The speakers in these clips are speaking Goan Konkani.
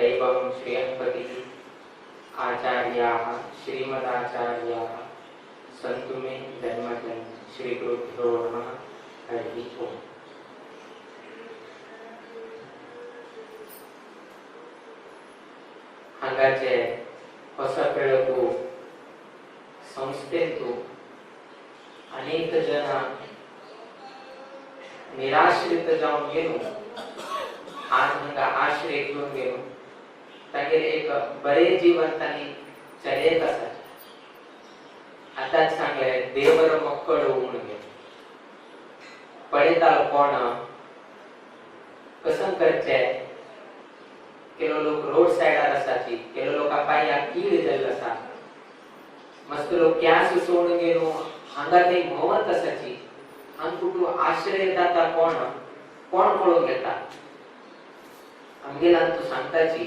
दैवं श्रियःपतिः आचार्याः श्रीमदाचार्याः सन्तु मे जन्म जन्म. श्री गुरुभ्यो नमः. हरिः ओम. हांगाचे होसपेळकू संस्थेंतु अनेक जन निराश्रित जावन गेलो, आज हांगा आश्रय घेवन गेलो, तागेले एक बरे जीवन तांणी चलयत आसा. आतांच सांगले देवर मक्कळ म्हणून गेलो, पळयतालो कोण कसं करचे. केलो लोक रोड सायडार आसाची, केलो लोक पांया कीड जाल्लो आसा, मस्त लोक क्यास सोडून गेलो, हांगा थंय भोंवत आसाची. हांगा कुटू आश्रय दाता कोण, कोण पळोवंक येता. आमगेल्यान तूं सांगताची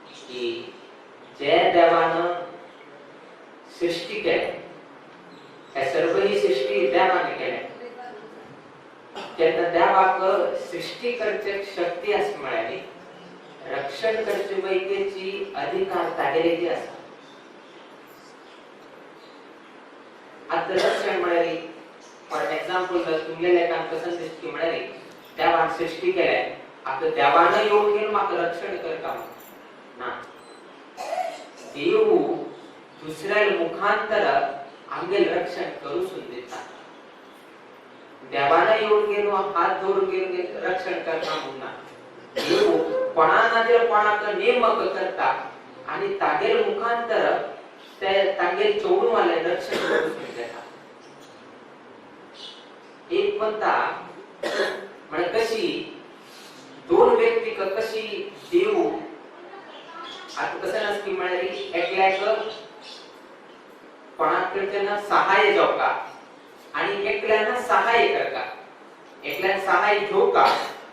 की जे देवान सृष्टी केले, हे सर्व ही सृष्टी देवान केले, तेन्ना देवाक सृष्टी करचे शक्ती आसा म्हळ्यार रक्षण करचे वैद्यची अधिकार तागेले ती आसा. आतां रक्षण म्हळ्यार फॉर एन एक्झाम्पल तुमगे लेखान कसं दिसता म्हळ्यार देवान सृष्टी केले, आतां देवान येवन घेवन म्हाका रक्षण करता ना, देव दुसऱ्या मुखांतर आमगेल रक्षण करू दिता. देवान येवन गेलो हात धरून घेवन रक्षण करता म्हणून ना, देव कोणा नाजाल्यार कोणाक नेमक करता आणि तागेल मुखांतर ते तागेल चेडूवाले रक्षण करू दिता. एक म्हणता म्हणजे कशी दोन व्यक्ती कशी देव आता कसं नसकी म्हळ्यार एकल्याक कोणाकडच्यान सहाय्य जावका आणि एकल्यान सहाय्य करका, एकल्यान सहाय्य घेवका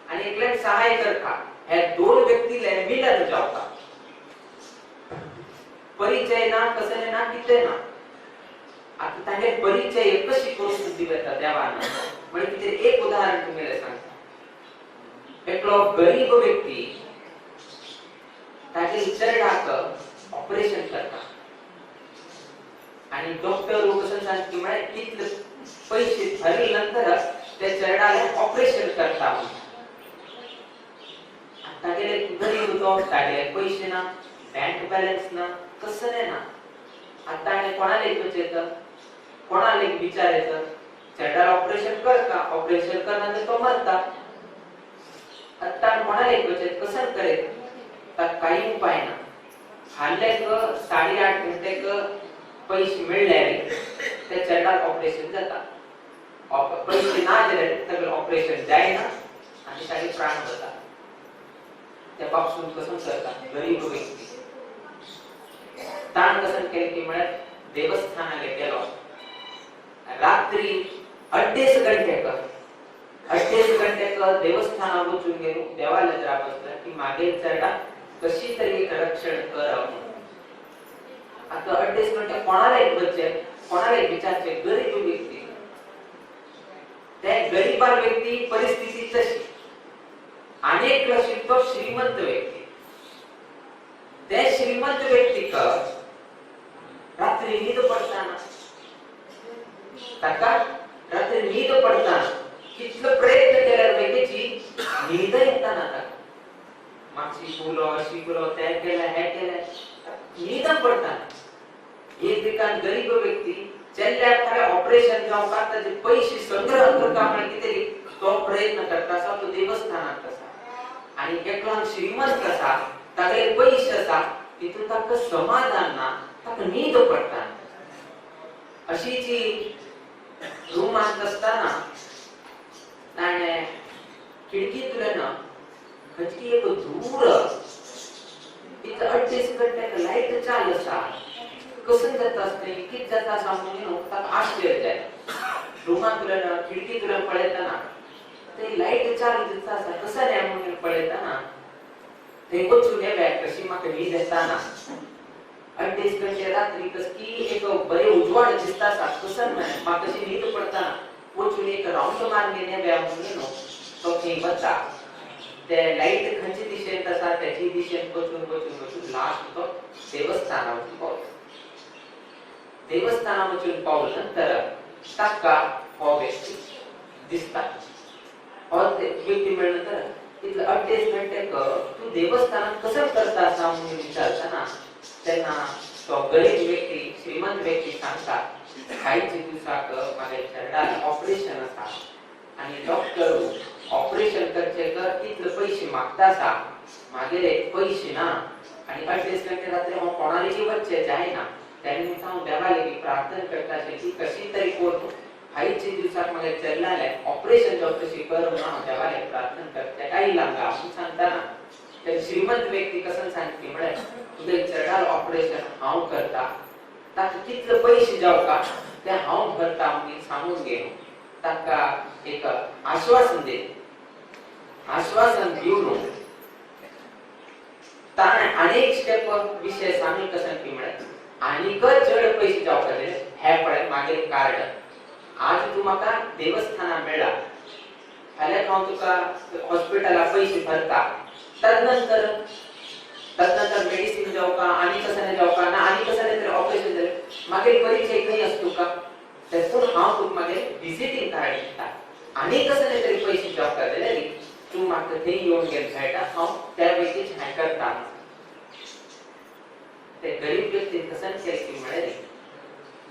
आणि एकल्यान सहाय्य करका, हे दोन व्यक्तीले मिलन जावका. परिचय ना कसं ना कितें ना, आता तांगे परिचय कशी करून दिवं येता देवान म्हणजे कितें एक उदाहरण तुमगेलें सांगता. एकलो गरीब व्यक्ती ताजे चरडाक ऑपरेशन करता आणि डॉक्टर कसं सांगता म्हळ्यार कितले पैसे भरले नंतर त्या चरडाला ऑपरेशन करता. तागेले गरीब तो, तागेले पैसे ना, बँक बॅलन्स ना, कसं नाही ना. आता ताणें कोणाला एक विचारतं, कोणाला एक विचारायचं, चरडाला ऑपरेशन कर का, ऑपरेशन करणार तर तो मरता. आता कोणाला एक विचार कसं करेल, तर काही उपाय ना. हाल्ले 8.5 घंटे पैसे मिळले त्या चरडाक ऑपरेशन जाता. पैसे ना जाल्यार सगळें ऑपरेशन जायना आनी तागे प्राण वता. त्या बापसून कसं करता गरीब व्यक्ती ताण कसं केले की म्हळ्यार देवस्थानाले गेलो रात्री 2.5 घंटेक देवस्थानाक वचून गेलो, देवाला जरा बसला की मागील चरडा कशी तरी एक रक्षण कर. आता 2.5 घंटे कोणाला एक बच्चे, कोणाला एक विचारचे, गरीब व्यक्ती, त्या गरीबार व्यक्ती परिस्थिती तशी. आणि एक तो श्रीमंत व्यक्ती, त्या श्रीमंत व्यक्तीक रात्री न्हीद पडताना, ताका रात्री न्हीद पडताना कितलो प्रयत्न केल्यार व्यक्तीची न्हीद येताना ताका मागशी फुलो अशी फुलो ते केले हे केले न्हीद पडताना. एक दिकान गरीब व्यक्ती चल्ल्या खरे ऑपरेशन जावपाक ताजे पैसे संग्रह करता म्हळ्यार कितें तो प्रयत्न करता आसा, तो देवस्थानात आसा. आणि एकलो श्रीमंत आसा, तागेले पैसे आसा, तितून ताका समाधान ना, ताका न्हीद पडटा. अशीची रुमांत आसतना ताणें खिडकींतल्यान खंयची एक धूर तिका 2.5 घंट्याक लायट चालू आसा, कसं जाता आसतलें कितें जाता आसा म्हणून ताका आश्चर्य जालें. रुमांतल्यान खिडकींतल्यान पळयतना ते लायट चालू दिसता आसा, कसं न्हय म्हणून पळयतना थंय वचून येव्या कशी म्हाका न्हीद येताना. 2.5 घंटे रात्री कसकी एक बरे उजवाड दिसता आसा, कसं न्हय म्हाका कशी न्हीद पडताना वचून एक रावंड मारून येव्या म्हणून तो थंय वता. ते लायट खंयचे दिशेन आसा त्याची दिशेन वचून वचून वचून लास्ट तो देवस्थाना वचून पावलो. देवस्थाना वचून पावले नंतर ताका हो व्यक्ती दिसता. हो व्यक्ती मेळ्ळे नंतर इतले अड्डेस घंटे तूं देवस्थानात कसं करता आसा म्हणून विचारतना तेन्ना तो गरीब व्यक्ती श्रीमंत व्यक्ती सांगता, कांयच दिवसाक म्हागे चेरडार ऑपरेशन आसा आनी डॉक्टर ऑपरेशन करचे इतले पयशे मागता आसा, मागेले पयशे ना आनी अड्डेस घंटे रात्री हांव कोणा लेगीत वचचें जायना. त्या निमित्तान हांव देवा लेगीत प्रार्थना करता अशें की कशी तरी करून आयचे दिवसाक म्हागे चेडलालें ऑपरेशन जावं तशी कर म्हणून हांव देवाले प्रार्थना करता काय हांगा म्हणून सांगतना ते श्रीमंत व्यक्ती कसं सांगती म्हळ्यार तुगे चेरडाल ऑपरेशन हांव करता, ताका कितले पयशे जावका ते हांव भरता म्हणून सांगून घेवन ताका एक आश्वासन दे. आश्वासन दिवन ताणें अनेक स्टेप विशय सांगून कसं की म्हळ्यार आनीकच चड पयशे जावका जाल्यार हे पळय मागीर कार्ड, आज तूं म्हाका देवस्थाना मेळ्ळा, फाल्यां हांव तुका हॉस्पिटला पयशे भरता, तदनंतर तदनंतर मेडिसिन जावका आनी कसं जावका ना आनी कसं तरी ऑपरेशन जालें मागीर परिचय खंय आसा तुका, पूण हांव तुका मागीर विजिटींग कार्ड दिता आनी कसं तरी पयशे जावका जाल्यार तूं म्हाका थंय येवन गेल मेळटा, हांव त्या पैकीच हें करता. ते गरीब व्यक्तीन कसं केलें की म्हळ्यार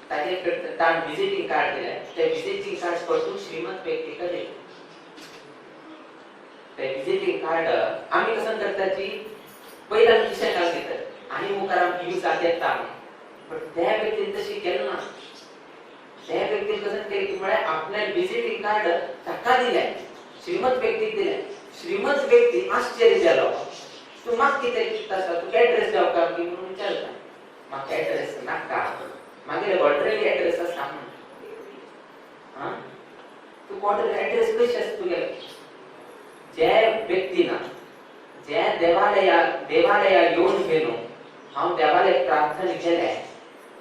ताजे कडे ताण विजिटींग कार्ड दिलें, ते विजिटींग कार्ड परतून श्रीमंत व्यक्तीक दिलें. ते विजिटींग कार्ड आमी कसं करताची पयलीं आमी खिशान घालून घेतात आनी मुखार आमकां युजाक येता आमी, पण त्या व्यक्तीन तशी केलें ना. त्या व्यक्तीन कसं केलें की म्हळ्यार आपल्या विजिटींग कार्ड ताका दिलें, श्रीमंत व्यक्तीक दिलें. श्रीमंत व्यक्ती आश्चर्य जालो, तूं म्हाका कितें दिता आसा, तुका एड्रेस जावका की म्हणून विचारता. म्हाका एड्रेस नाका, मागीर ऑलरेडी एड्रेस आसा म्हणून. आं तुका ऑलरेडी एड्रेस कशी आसा तुगेले? जे व्यक्तीन जे देवालया देवालया येवन गेलो, हांव देवालय प्रार्थना केलें,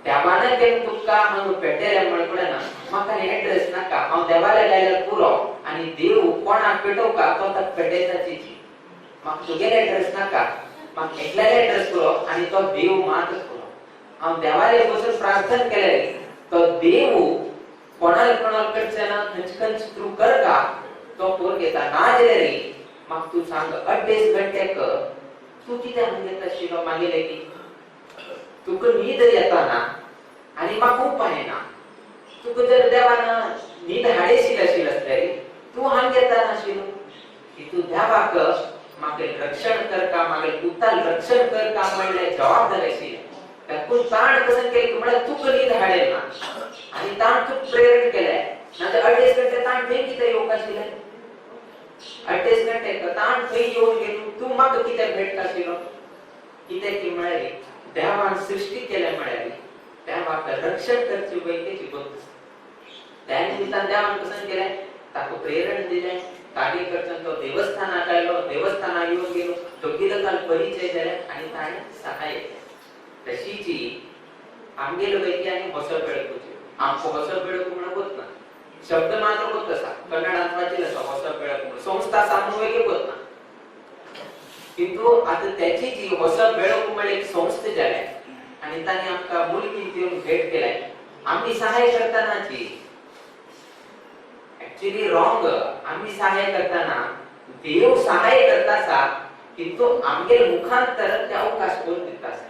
देवान केन्ना तुका हांगा पेटयलें म्हण ना, म्हाका एड्रेस नाका, हांव देवालय गेल्यार पुरो आनी देव कोणाक पेटोवका तो ताका पेटयता चिची, म्हाका तुगेले एड्रेस नाका, म्हाका एकल्याले एड्रेस पुरो आनी तो देव मात पुरो. हांव देवालय बसून प्रार्थना केलें तो देव कोणाक कोणाक कडच्यान खंयचे खंयचे थ्रू करका तो करून घेता, ना जाल्यार म्हाका तूं सांग अड्डेस घंट्याक तूं कितें हांगा आशिल्लो मागेले की तुका न्हीद येता ना आनी म्हाका उपाय ना, तुका जर देवान न्हीद हाडेशील आशिल्ली आसल्यार तूं हांगा येता नाशिल्लो की तूं देवाक म्हाका रक्षण करका म्हागे पुताल रक्षण करका म्हणल्यार जबाबदारी आशिल्ली. तातूंत ताण कसं केलें की म्हळ्यार तुका न्हीद हाडेल ना आनी ताण तुका प्रेरण केलें, नाजाल्यार अड्डेस घंटे ताण थंय कितें येवंक आशिल्लें, अड्डेस घंटे ताण थंय येवन गेलो तूं म्हाका कितें भेटता आशिल्लो. कितें की म्हळ्यार देवान सृश्टी केल्या म्हळ्यार देवाक रक्षण करची वैकेची गोत. त्या निमित्तान देवान कसं केलें ताका प्रेरण दिलें, तागे कडच्यान तो देवस्थानाक आयलो, देवस्थानाक येवन गेलो, दोगीलोकाल परिचय जाले आनी ताणें सहाय केलें. तशीची आमगेलो वैकी आनी ಹೊಸ ಬೆಳಕುची आमकां ಹೊಸ ಬೆಳಕು म्हणून गोत ना, शब्द मात्र गोत आसा, कन्नडांत वाचील आसा ಹೊಸ ಬೆಳಕು म्हणून, संस्था आसा म्हणून वैकी गोत ना, किंतु आता त्याची जी ಹೊಸ ಬೆಳಕು म्हळ्यार एक संस्था जाल्या आनी तांणी आमकां मुलगी दिवन भेट केल्या. आमी सहाय करतानाची ऍक्च्युली रॉंग, आमी सहाय करताना देव सहाय करता आसा, किंतु आमगेल मुखांतर ते अवकाश करून दिता आसा.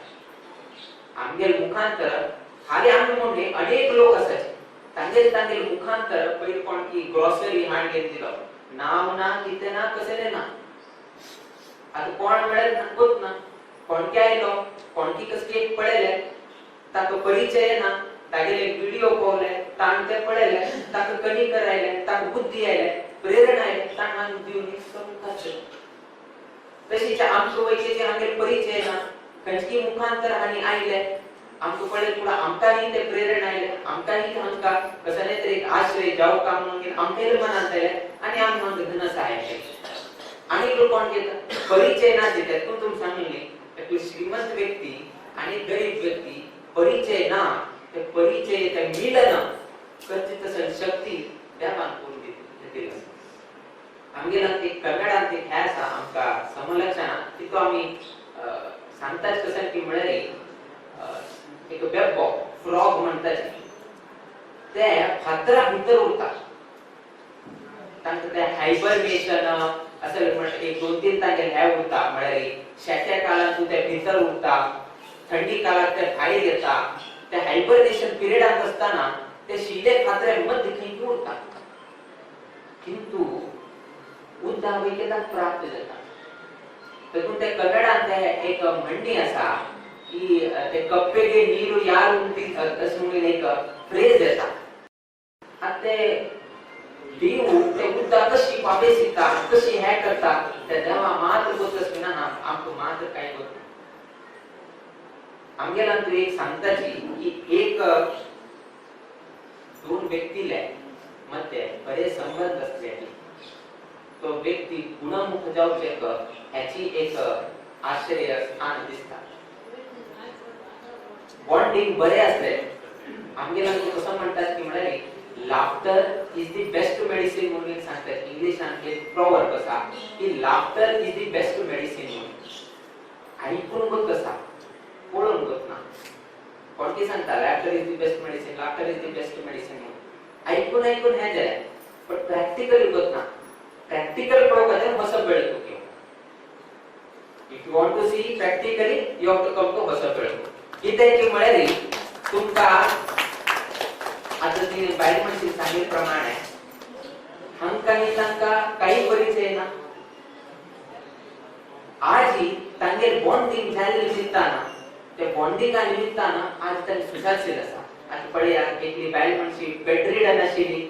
आमगेल मुखांतर खाली आमी म्हणले अनेक लोक आसाचे तांगेल तांगेल मुखांतर पयर कोण की ग्रॉसरी हाण घेवन दिलो, नांव ना कितें ना कसलें ना, आतां कोण म्हळ्यार गोत ना, कोणके आयलो कोणकी कसली एक पळयलें, ताका परिचय ना, तागेले व्हिडिओ पळयले, ताण ते पळयले, ताका कणिकर आयले, ताका बुद्धी आयले, प्रेरणा आयले, ताण हांगा दिवन एक. तशीच आमकां वयचे हांगेर परिचय ना, खंयची मुखांतर हांणी आयले आमकां पळयले पूण आमकांय ते प्रेरणा आयले, आमकांय हांकां कसले तरी एक आश्रय जावं का म्हणून आमकांय मनांत आयले आनी आमी हांकां धन सहाय केलें. आनी लोक कोण घेता परिचय ना त्यातून तुमी सांगले एक श्रीमंत व्यक्ती आणि गरीब व्यक्ती परिचय ना, ते परिचय ते मिलन करची तसं शक्ती देवान करून दिली. आमगेला ते कन्नडांत एक हें आसा आमकां म्हणटात कशें की म्हळ्यार एक बेब्बो, फ्रॉग म्हणटात, ते फातरा भितर उरता. तांकां ते हायबरनेशन अशें म्हण एक दोन तीन तांगे हे उरता. म्हळ्यार शेत्या काळांत ते भितर उरता, थंडी काळात ते भायर येता. ते हायबरनेशन पिरियडांत असताना ते शिले फातरे मध्य खंय उरता, किंतु उद्दा वैकेताक प्राप्त जाता. तातूंत ते कन्नडांत ते एक म्हणणी आसा की ते कप्पेगे नीरू यार उंटी अशें म्हणून एक फ्रेज येता. आतां ते देव ते उदक कशी वापेसिता, कशी हे करता, ते देवा मात्र गोत आसना, आमकां मात्र कांय गोत ना. आमगेल्यान तूं एक सांगताची की एक दोन व्यक्तीले मध्ये बरे संबंध असले, तो व्यक्ती गुणमुख जावचे ह्याची एक आश्चर्य स्थान दिसता. बॉन्डिंग बरे असले. आमगेल्यान तूं कसो म्हणटात की म्हळ्यार laughter is the best medicine म्हणून एक सांगतात. इंग्लिशान एक प्रॉवर्ब आसा की laughter is the best medicine म्हणून. ऐकून गोत आसा, पळोवन गोत ना. कोण की सांगता laughter is the best medicine, laughter is the best medicine म्हणून. ऐकून ऐकून हे जालें, पण प्रॅक्टिकली गोत ना. प्रॅक्टिकल पळोवपाक जाल्यार होसबेळकू. If you want to see practically, you have to come to Hosabelaku. कितें की म्हळ्यार तुमकां आतां ती बायल मनशी सांगिल्ले प्रमाणे हांकां आनी तांकां काही परिचय ना. आजी तांगेर बॉन्डिंग जाल्ले निमित्तान, ते बॉन्डिंगा निमित्तान आज तांणी सुशालशील आसा. आतां पळया, एकली बायल मनशी बेडरिडन आशिल्ली,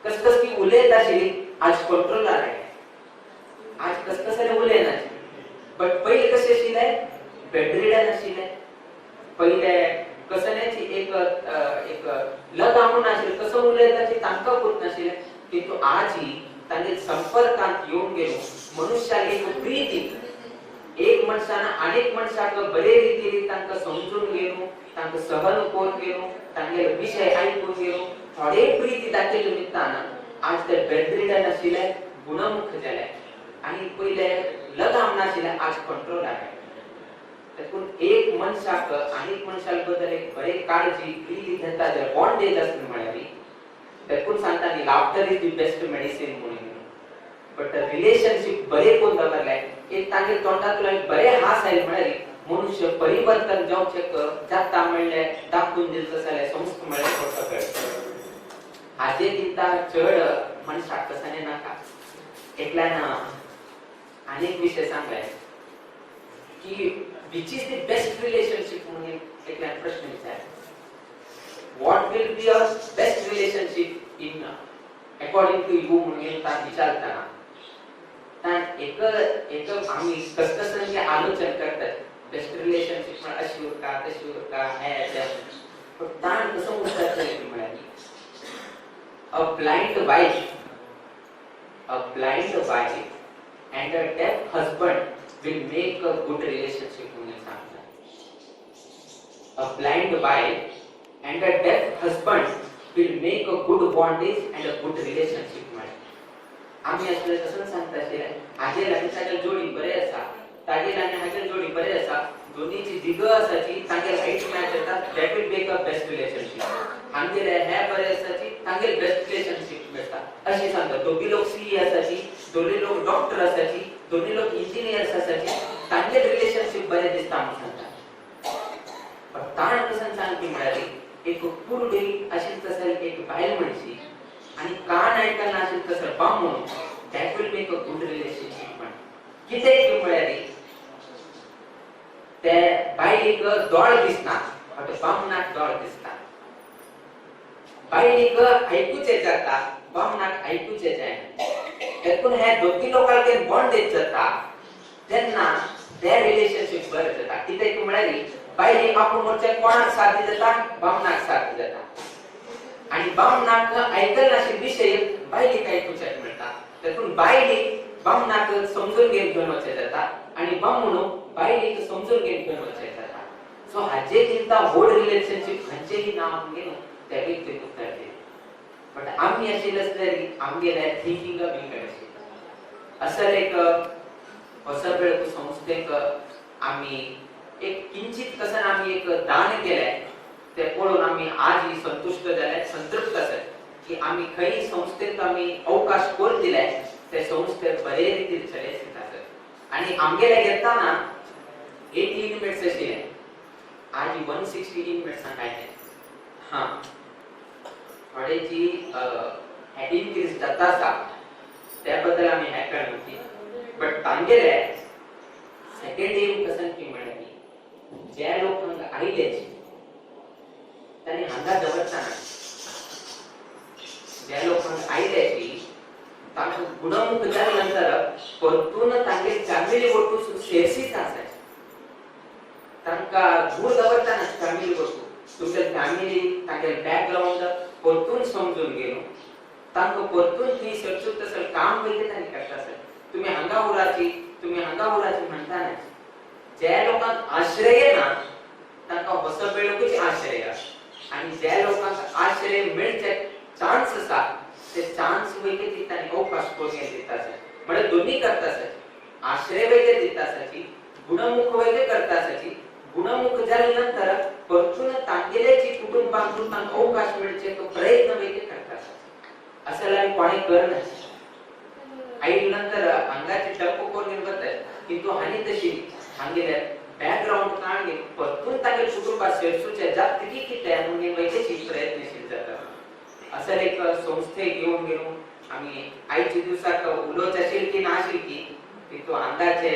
कस कस की उलयत आशिल्ली, आज कंट्रोलार आयल्या. आज कस कसले उलयना, बट पयले कशें आशिल्लें? बेडरिडन आशिल्लें. पयले कसल्याची एक एक लगाम नाशिल्लें, कसो उलयताची तांकां कोत नाशिल्लें. किंतु आजी तांगे संपर्कांत येवन गेलो मनुष्याक एक प्रीती, एक मनशान अनेक मनशाक बरे रितीन तांकां समजून घेवन, तांकां सहन करून घेवन, तांगेले विशय आयकून घेवन थोडे प्रीती दाखयले निमित्तान आज ते बेडरिडन आशिल्ले गुणमुख जाले आणि पयले लगाम नाशिल्ले आज कंट्रोल आले. देखून एक मनशाक आनीक मनशा बद्दल एक बरे काळजी प्रीती घेता जाल्यार बॉन्डेज आसता. म्हळ्यार देखून सांगता न्ही, laughter is the best medicine म्हणून. बट रिलेशनशीप बरे कोण दवरले, एक तांगे तोंडांतल्यान बरे हास आयले म्हळ्यार मनुष्य परिवर्तन जावचे जाता म्हणले दाखोवन दिलता जाल्यार संस्था म्हळ्यार कसो कळटा. हाजे चिंता चड मनशाक कसाने नाका. एकल्यान आनीक विशय सांगले की which is the best relationship म्हणून एकल्यान प्रश्न विचारले. What will be a best relationship in according to you म्हणून ताण विचारताना ताण एक एक आमी कस आलोचन करतात, बेस्ट रिलेशनशीप म्हण अशी उरका, तशी उरका, हे ते. पण ताण कसं उत्तर म्हळ्यार a blind wife and a deaf husband will make a good relationship म्हणून सांगता. A blind wife and a deaf husband will make a good bondage and a good relationship. म्हळ्यार आमी आसले तसोच सांगता आशिल्ले, हाजेर आनी तागेल जोडी बरें आसा, तागेल आनी हागेल जोडी बरें आसा, दोनीची दिग आसाची तांगेल हायट मॅच जाता, that will make a best relationship. हांगेले हे बरे आसाची तांगेल बेस्ट रिलेशनशीप मेळटा अशी सांगता. दोगी लोक सीए आसाची, दोनी लोक डॉक्टर आसाची, दोनी लोक इंजिनियर्स आसाची, तांगेल रिलेशनशीप बरें दिसता म्हणून सांगता. पण ताण कसन सांगती म्हळ्यार एक कुर्डी अशी तसं एक बायल मनशी आणि कान ऐकना असेल तसं बामून, that will make a good relationship. म्हण कितें म्हळ्यार ते बायलेक दोळ दिसना बट बामणाक दोळ दिसता. बायलेक आयकुचें जाता, बामणाक आयकुचें जायना. देखून हे दोगी लोकांक बॉन्डेज जाता तेन्ना ते रिलेशनशीप बरें जाता. कितें म्हळ्यार बायलेक आपूण म्हणचे कोणाक साध्य जाता? बामणाक साध्य जाता. आणि बामणाक आयकल नाशिल्ले विशय बायलेक आयकुचें मेळटा. देखून बायलेक बामणाक समजून घेवन घेवन वचें जाता आणि बामणू बायलेक समजून घेवन घेवन वचें जाता. सो हाजे चिंता व्हड रिलेशनशीप खंयचेही ना आमगे त्या व्यक्तीक उत्तर दिता. बट आमी आशिल्ले आसल्यार आमगेले थिंकींग विंगड आशिल्लें. असल एक होसबेळकू संस्थेक आमी एक किंचित कसन आमी एक दान केलें ते पळोवन आमी आज संतुश्ट जाले, संतृप्त आसत की आमी खंय संस्थेत आमी अवकाश करून दिले ते संस्थेत बरे रितीन चले आसत. आनी आमगेले घेतना 80 इनमेट्स आशिल्ले, आज 160 इनमेट्स आयले. हां, थोडे जी इनक्रीज जाता आसा त्या बद्दल आमी हॅपी न्हू, बट तांगेले सेकंड एम कसन की म्हणल्यार की जे लोक हांगा आयले तांणी हांगा दवरतना जे लोक हांगा आयले की तांकां गुणमुख जाले नंतर परतून तांगे फॅमिली वटून शेरसीच आसाचे. तांकां दूर दवरतना फॅमिली वटू तुमच्या फॅमिली तांगे बॅकग्राऊंड परतून समजून घेवन तांकां परतून थंय सरचून तसं काम वयले तांणी करता आसत. तुम्ही हांगा उराची, तुम्ही हांगा उराची म्हणटा जे लोकांक आश्रय ना तांकां वसप वेळूकच आश्रय, आनी जे लोकांक आश्रय मेळचे चान्स आसा ते चान्स वयले दिता आनी अवकाश करून दिता आसा. म्हळ्यार दोन्ही करता आसाची, आश्रय वयले दिता आसाची, गुणमुख वयले करता आसाची. गुणमुख जाले नंतर परतून तांगेल्याची कुटुंबांक तांकां अवकाश मेळचे तो प्रयत्न वयले करता आसाची. असं जाल्यार कोणें करना. आयले नंतर हांगाचे टप्प करून वतात, किंतु हांणी तशी हांगेले बॅकग्राऊंड काडून परतून तांगेले कुटुंबा शेरसूचे जातकी कितें म्हणून वयलेची प्रयत्नशील जाता. असं एक संस्थे घेवन घेवन आमी आयच्या दिवसाक उलोवचें आशिल्ली की ना आशिल्ली की तितू हांगाचे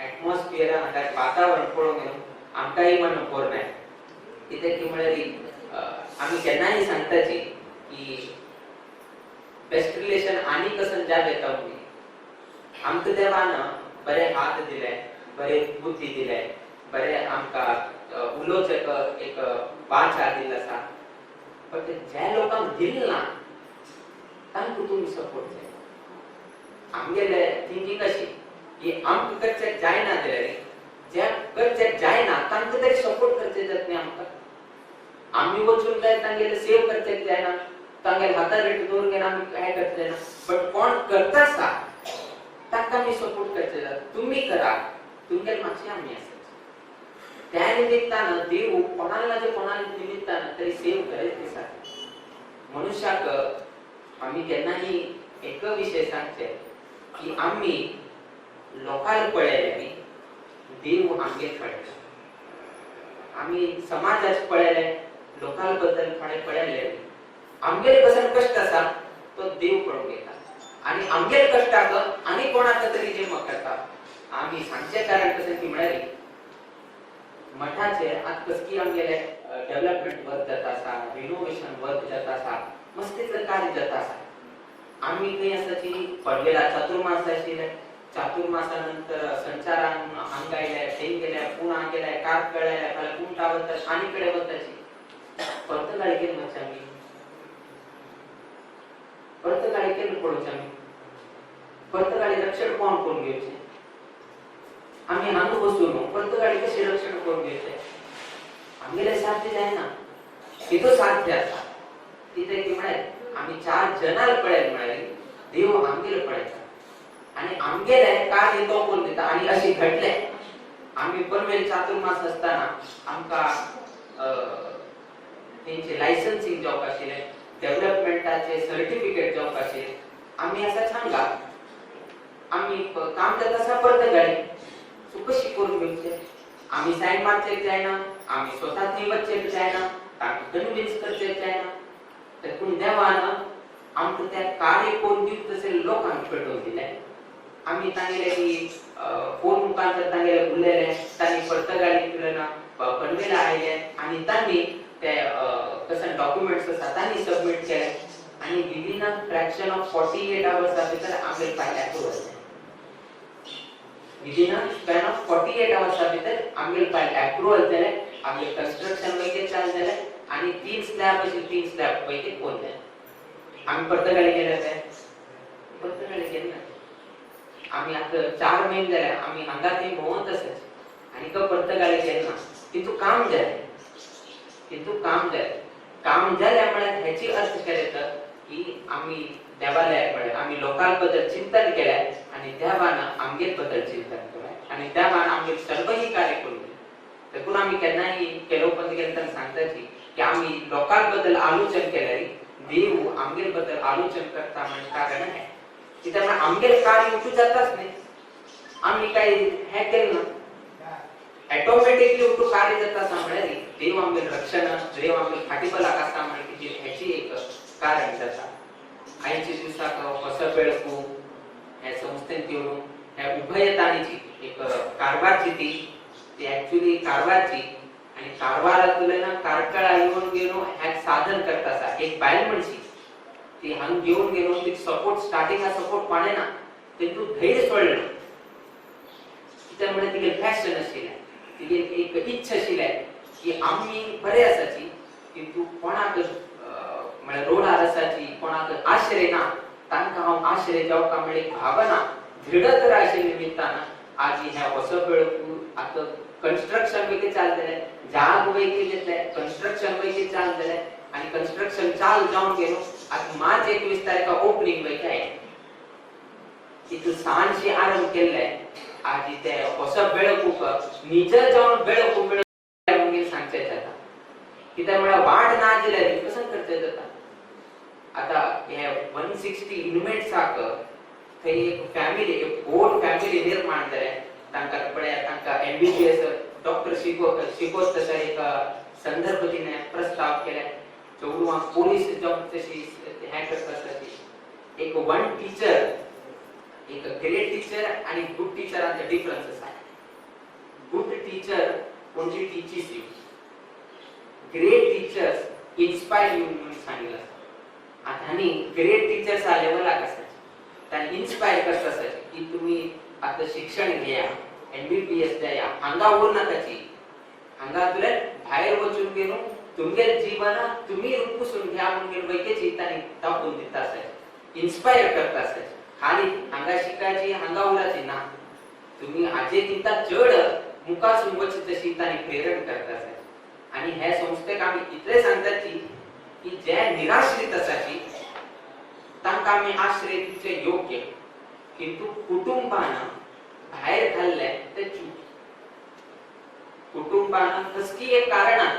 एटमॉस्फियर, हांगाचें वातावरण पळोवन घेवन आमकांय मन पोरनाय. कित्याक की म्हळ्यार आमी केन्नाय सांगताची की बेस्ट रिलेशन आनी कसन जाब येता म्हणून. आमकां देवान बरे हात दिले, बरे बुद्धी दिले, बरे आमकां उलोवचें एक वाचा दिल्लो आसा, बट ज्या लोकांक दिल ना तांकां तुमी सपोर्ट जाय. आमगेले थिंकींग अशी की आमकां करचें जायना जाल्यार ज्या करचें जायना तांकां तरी सपोर्ट करचें जाता न्ही. आमकां आमी वचून काय तांगेले सेव करचें जायना, तांगेले हातार रेट दवरून घेवन आमी काय करचें जायना, बट कोण करता आसा तांकां आमी सपोर्ट करचें जाता. तुमी करा, तुमगेले मातशें आमी आसात. त्या निमित्तान देव कोणाला ना कोणाला निमित्तान तरी सेव करीत दिसा. मनुष्याक आमी केन्नाही एक विशय सांगचे की आमी लोकांक पळयले न्ही, देव आमगेर पळयता. आमी समाजाक पळयले, लोकां बद्दल थोडे पळयले, आमगेले कसन कश्ट आसा तो देव पळोवन घेता आनी आमगेले कश्टाक आनी कोणाक तरी जमा करता. आमी सांगचे कारण कशें की म्हळ्यार मठाचे आतां कसकी आमगेले डेव्हलपमेंट वर्क जाता आसा, रिनोवेशन वर्क जाता आसा, मस्तीतलें कार्य जाता आसा. आमी खंय आसाची पडवेला चातुर्मास आशिल्ले, चातुर्मासा नंतर संचारान हांगा आयले, थंय गेले, पुणा गेले, कार्कळ आयले, फाल्यां कुमटा वता, आनी कडेन वताची. पर्तगाळी केन्ना मातशें आमी पर्तगाळी केन्ना पळोवचें, आमी पर्तगाळी रक्षण कोण करून घेवचें? आमी हांगा बसून पर्तगाळी कशें रक्षण करून घेवचें? आमगेलें साध्य जायना. तितू साध्य आसा कितें की म्हळ्यार आमी चार जनाल पळयत म्हळ्यार देव आमगेले पळयता आनी आमगेले कार्य तो करून दिता. आनी अशें घडलें, आमी पनवेल चातुर्मास आसतना आमकां तेंचे लायसन्सिंग जावपा आशिल्लें, डेव्हलपमेंटाचे सर्टिफिकेट जावपा आशिल्लें. आमी आसा सांगा आमी काम जाता आसा पर्तगाळी, सो कशी करून घेवचें? आमी सायन मारचें जायना, आमी स्वता थंय वचचें जायना, तांकां कन्विन्स करचें जायना. तर पूण देवान आमकां त्या कार्य करून दिवप तशें लोकांक पेटोवन दिलें. आमी तांगेले की फोन मुखार तांगेले उलयले, तांणी पर्तगाळींतल्यान पनवेला आयले आनी तांणी ते कशें डॉक्युमेंट्स आसा तांणी सबमीट केले आनी within a fraction of 48 hours भितर आमगेले फायल अप्रूवल जालें. Within a span of 48 hours भितर आमगेले फायल अप्रूवल जालें, आमगेले कन्स्ट्रक्शन वगैरे चालू जालें आनी 3 स्लॅब आशिल्ले, 3 स्लॅब वगैरे कोण जाले. आमी पर्तगाळी गेले ते पर्तगाळी गेले ना. आमी आतां 4 म्हयने जाले आमी हांगा थंय भोंवत आसात आनी पर्तगाळी गेले ना. तितू काम जालें, तितू काम जालें. काम जालें म्हळ्यार हेची अर्थ केले तर की आमी देवालय म्हळ्यार आमी लोकां बद्दल चिंतन केलें आनी आणि देवान आमगेर बद्दल चिंतन केलें आनी देवान आमगेर सर्वही कार्य करून दिलें. देखून आमी केन्नाय केलोवपंत गेले तेन्ना सांगताची की आमी लोकां बद्दल आलोचन केल्यार देव आमगेर बद्दल आलोचन करता म्हण कारण हें. कित्याक म्हळ्यार आमगेर कार्य उठू जाताच न्ही, आमी काय हें केलें ना, ऑटोमॅटिकली उठू कार्य जाता आसा म्हळ्यार देव आमगेर रक्षण, देव आमगेर फाटीबलाक आसा म्हण कितें हेची एक कारण जाता. आयच्या दिवसाक होसो बेळकू हे संस्थेन येवन हे उभयतांची एक कारवारची ती ती ऍक्च्युली कारवारची आणि कारवारांतल्यान कार्कळा येवन गेलो हे साधन करता आसा. एक बायल मनशी ती हांगा घेवन गेलो, ती सपोर्ट स्टार्टिंगा सपोर्ट कोणें ना, तेतून धैर्य सोडलें. कित्याक म्हळ्यार तिगे पॅशन आशिल्लें, तिगे एक इच्छा आशिल्लें की आमी बरे आसाची, किंतु कोणाक म्हळ्यार रोडार आसाची, कोणाक आश्रय ना, तांकां हांव आश्रय जावका म्हळ्यार एक भावना दृढतर आशिल्ल्या निमित्तान आज ह्या होसो बेळकू आतां कन्स्ट्रक्शन वयके चालतलें, जाग वयके घेतले, कन्स्ट्रक्शन वयके चालतलें आनी कन्स्ट्रक्शन चाल जावन गेलो. आतां मार्च 21 तारखा ओपनिंग वयके आहे. तितून सांजशी आरंभ केल्ले आज ते होसो बेळकूक निज जावन बेळकू मेळ सांगचें जाता. कित्याक म्हळ्यार वाट ना दिल्यार कसं करचें जाता. आता हे 160 इनमेट्साक थंय एक फॅमिली, एक होल फॅमिली निर्माण जालें. तांकां पळया, तांकां एमबीबीएस डॉक्टर शिकोत तशें एक संदर्भ तिणें प्रस्ताव केले. चेडवांक पोलीस जावन तशी हें करता तशी एक वन टिचर, एक ग्रेट टिचर आणि गुड टिचरांचो डिफरन्स आसा. Good teacher only teaches you, great teachers inspire you म्हणून सांगितलं आसा. आतां आनी ग्रेट टिचर्स लेवलाक आसाचे, तांणी इन्स्पायर करता आसाचे की तुम्ही आतां शिक्षण घेया, एमबीबीएस जाया, हांगा उरनाकाची, हांगा तुले भायर वचून गेलो तुमगे जीवन तुम्ही रुपूसून घ्या म्हणून वैकेची तांणी दाखोवन दिता आसाचे, इन्स्पायर करता आसाचे. खाली हांगा शिकायची हांगा उराची ना, तुम्ही हाजे किंता चड मुखासून वच तशी तांणी प्रेरण करता आसाचे. आणि हे संस्थेक आमी इतले सांगताची की जे निराश्रित आसाची तांकां आमी आश्रय दिवचे योग्य, किंतु कुटुंबान भायर घाल्ले ते चूक. कुटुंबान कसकी एक कारणान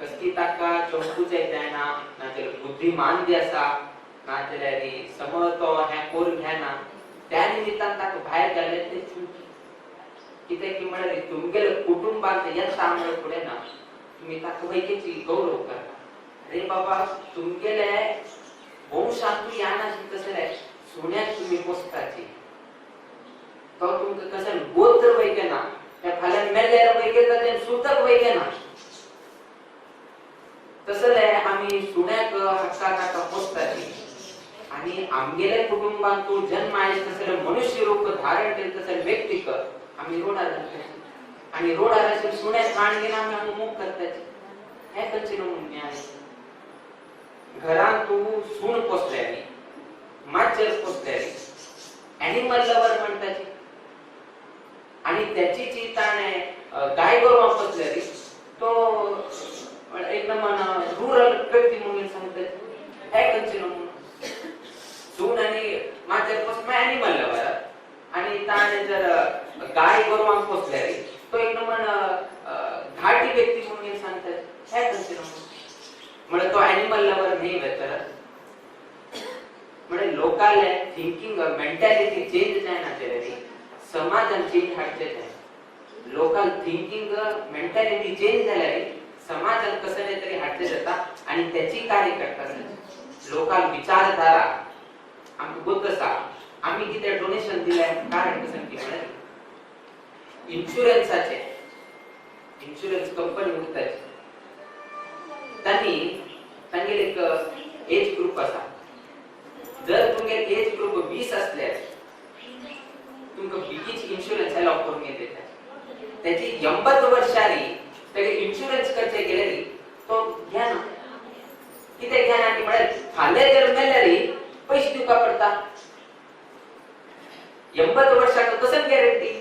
कसकी ताका चमकूच जायना, नाजाल्यार बुद्धिमान आसा, नाजाल्यार समज तो हें करून घेना, त्या निमित्तान ताका भायर घाल्ले ते चूक. कित्याक की म्हळ्यार तुमगेले कुटुंबांत येता म्हळ्यार फुडें ना तुमी ताका वैकेची गौरव करता. अरे बाबा, तुमगेले वंशांतू येना तसले सुण्याक तुमी पोसताची, तो तुमकां कशें गोत्र वैकेना, त्या फाल्यां मेल्यार वैकेता तें सुतक वैकेना. तसले आमी सुण्याक हक्का ताका पोसताची आणि आमगेले कुटुंबांत तू जन्म आयले तसले मनुष्य रूप धारण केले तसले व्यक्तीक आमी रोडार घालताची आणि रोडार अशें सुण्याक खाण घेवन आमी हांगा मोग करताची. हें खंयचें न्हू न्याय? घरांत तूं सूण पोसल्यारी, माजर पोसल्यारी एनिमल लवर म्हणटाची आणि त्याची जी ताणें गाय गोरवां पोसल्यारी तो एकदम रुरल व्यक्ती म्हणून सांगतात. हे खंयचें न्हू? सून आणि माजर पोसप एनिमल लवर आणि ताणें जर गाय गोरवांक पोसल्यारी तो एकदम घाटी व्यक्ती म्हणून सांगतात. हे खंयचें न्हू? म्हणजे तो एनिमल लवर न्ही तर म्हणजे लोकाले थिंकिंग मेंटॅलिटी चेंज जायना जाल्यार समाजान चेंज हाडचे जाय. लोकल थिंकिंग मेंटॅलिटी चेंज जाल्यार समाजान कसले तरी हाडचे जाता आणि त्याची कार्य करता. लोकल विचारधारा आमकां गोत आसा. आमी कितें डोनेशन दिलें कारण कसं की म्हळ्यार इन्शुरन्साचे इन्शुरन्स कंपनी उरताची, तांणी तांगेले एक एज ग्रुप आसा. जर तुमगेर एज ग्रुप 20 असल्यार तुमकां बेगीन इन्शुरन्स अलाव करून घेता. त्याची 80 वर्षांनी तागे इन्शुरन्स करचे गेल्यार तो घेना. कितें घेना की म्हळ्यार फाल्यां जर मेल्यार पयशे दिवपाक पडटा. 80 वर्षाक कसं गॅरंटी?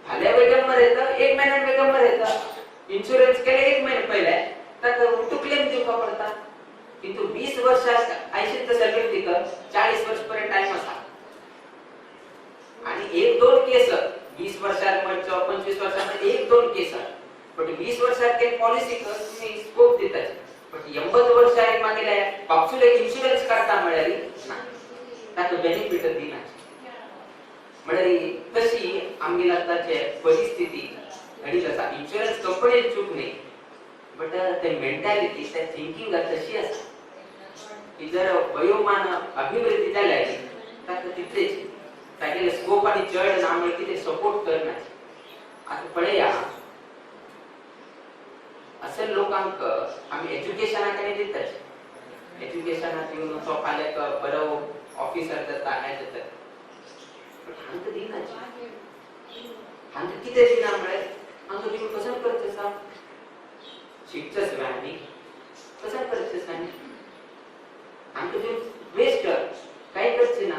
फाल्यां बेगम येता, एक महिन्यान बेगम येता. इन्शुरन्स केले एक महिने पहिले ताका टू क्लेम दिवपाक पडटा. किंतु 20 वर्षां आयशीत तसल्या व्यक्तीक 40 वर्ष पर्यंत टायम आसा. आणि एक दोन केस 20 वर्षात मरचो 25 वर्षात एक दोन केस, पण 20 वर्षात ते पॉलिसी तुम्ही स्कोप दितात, पण 80 वर्षात मागेले बापसूल एक इन्शुरन्स काढता म्हळ्यार ना, ताका बेनिफीट दिना. म्हळ्यार तशी आमगेली आतांचे परिस्थिती घडीत आसा. इन्शुरन्स कंपनीची चूक न्ही, बट ते मेंटॅलिटी, ते थिंकींग तशी आसा की जर वयोमान अभिवृद्धी जाल्यार ताका तितलेच तागेले स्कोप आनी चड ना म्हळ्यार कितें सपोर्ट करना. आतां पळया, अशे लोकांक आमी एज्युकेशनाक आनी दितात, एज्युकेशनाक दिवन तो फाल्यां बरो ऑफिसर जाता, हें जाता, बट हांकां दिना. हांकां कितें दिना म्हळ्यार हांकां दिवन कशें करचें आसा? शिकचें सगळें आनी कशें करचें आसा? आनी हांकां दिवन वेस्ट, कांय करचें ना.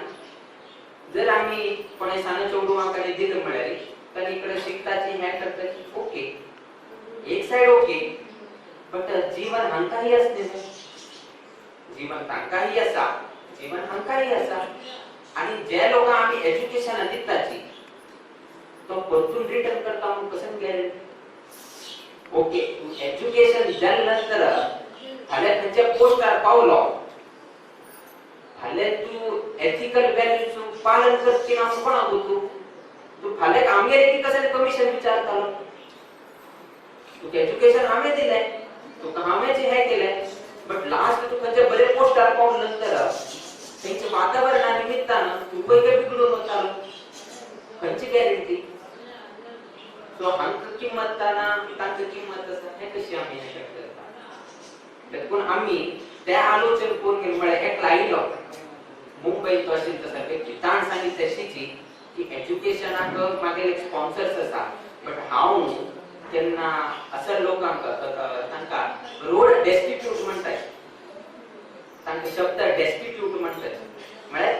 जर आमी कोणा सान चेडवांक आनी दिलें म्हळ्यार तांणी इकडे शिकताची, हें करताची, ओके, एक सायड ओके, बट जीवन हांकांय आसलें न्हू, जीवन तांकांय आसा, जीवन हांकांय आसा. आणि जे लोकांक आमी एज्युकेशन दिताची तो परतून रिटर्न करता म्हणून कशें गॅरंटी? ओके, तूं एज्युकेशन जाले नंतर फाल्यां खंयच्या पोस्टार पावलो, फाल्यां तूं एथिकल व्हॅल्यूज पालन करची ना असो कोणाक तूं तूं फाल्यां आमगेले की कशें कमिशन विचारतालो? तुका एज्युकेशन हांवें दिलें, तुका हांवें जे हें केलें, बट लास्ट तूं खंयच्या बरे पोस्टार पावले नंतर थंयच्या वातावरणा निमित्तान तूं पळय बिगडून वतालो, खंयची गॅरंटी? सो हांकां किंमत ना, तांकां किंमत आसा, हें कशी आमी हें करता? देखून आमी ते आलोचन करून म्हळ्यार एकलो आयलो मुंबयचो आशिल्लो तसो व्यक्ती, ताणें सांगितलें तशीची की एज्युकेशनाक मागीर एक स्पॉन्सर्स आसा, बट हांव तेन्ना असं लोकांक तांकां रोड डेस्टिट्यूट म्हणटात, तांकां शब्द डेस्टिट्यूट म्हणटात, म्हळ्यार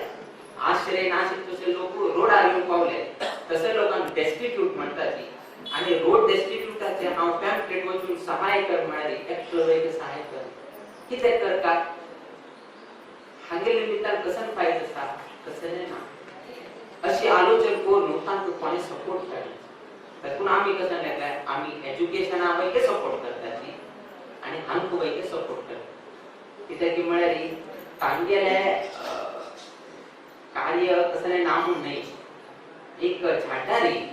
आश्रय नाशिल्ले तशे लोक रोडार येवन पावले, तसे लोकांक डेस्टिट्यूट म्हणटात. आणि रोड डेस्टिट्यूटाचे हांव पॅम्पलेट वचून सहाय कर म्हळ्यार एकटो वयता सहाय कर, कितें करतात? हांगेले निमित्तान कसन फायदो आसा? तसें ना. अशी आलोचन करून तांकां कोणें सपोर्ट काडली. देखून आमी कशें घेतले, आमी एज्युकेशना वयके सपोर्ट करताची आनी हांकां वयके सपोर्ट करता. कित्याक की म्हळ्यार तांगेले कार्य कसलें ना म्हूण न्हय. एक झाडारी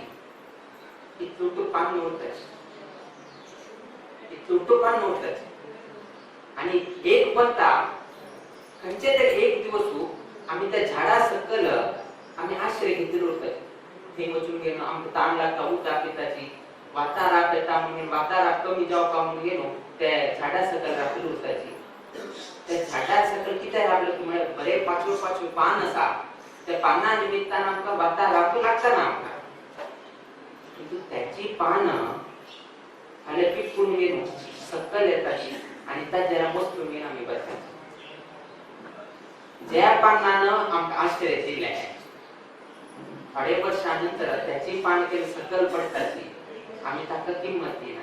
एक चुडटू पान उरताची, एक चुडटू पान उरताची आणि एक पत्ता खंयचे तरी एक दिवस आमी त्या झाडा सकल आमी आश्रय घेतलेलो उरताची. थंय वचून गेलो, आमकां ताण लागता, उदक पिताची, वाता राप येता म्हणून, वाता राप कमी जावपा म्हणून गेलो त्या झाडा सकल राबलेलो उरताची. त्या झाडा सकल कितें राबलें म्हळ्यार बरे पाचव्यो पाचव्यो पान आसा, त्या पाना निमित्तान आमकां वाता राबू लागता ना आमकां. किंतु त्याची पानां फाल्यां पिकून गेलो सकल येताची आणि ताजेर बसून घेवन आमी बसताची. ज्या पानानं आमकां आश्रय दिले, थोडे वर्षां नंतर त्याची पान केली सकल पडटाची, आमी ताका किंमत दिना,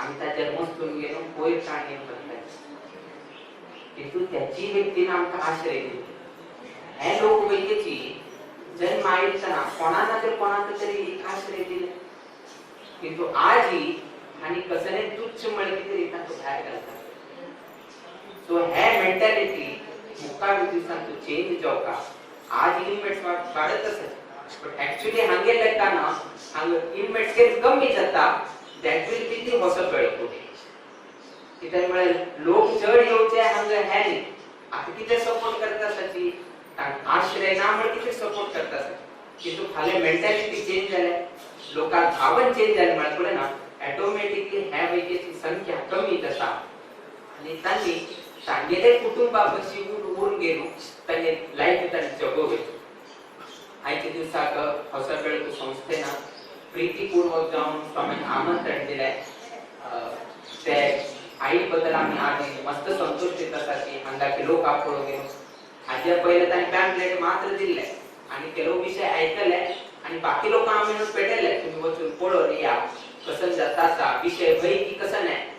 आमी ताजेर मस्तून गेलो कोयर काण घेवन बसताची. किंतु त्याची व्यक्तीन आमकां आश्रय दिलो. हे लोक वैकेची जन्म आयतना कोणा ना तर कोणाक तरी एक आश्रय दिले, किंतु आजी आणि कसले तुच्छ म्हळ्यार कितें तांकां भायर घालता. सो हे मेंटॅलिटी मुखार दिवसान तो चेंज जावका. आज इनमेट्स वाडत आसा, बट ऍक्च्युली हांगे लेखताना हांगा इनमेट्स कमी जाता, that will be the hospital. कित्याक म्हळ्यार लोक चड येवचे हांगा हे न्ही. आतां कितें सपोर्ट करता आसाची, आश्रय ना म्हळ्यार कितें सपोर्ट करता आसा, किंतु फाल्यां मेंटॅलिटी चेंज जाल्या, लोकांक भावन चेंज जालें म्हळ्यार पळय ना, ऑटोमॅटिकली ह्या वैकेची संख्या कमी जाता आनी तांणी तांगेले कुटुंबा कशी उरून गेलो, तांगे लायफ तांणी जगोवचे. आयच्या दिवसाक होसबेळಕು संस्थेन प्रीतीपूर्वक जावन स्वामीक आमंत्रण दिलें. ते आई बद्दल आमी आज मस्त संतुश्ट आसा की हांगाचे लोक पळोवन गेलो. हाजे पयले तांणी पॅम्पलेट मात्र दिल्ले आणि ಕೆಲವು विषय आयकले आणि बाकी लोकांक आमी पेटयले, तुमी वचून पळोवन या कसं जाता आसा विषय भंय की कसं नाही.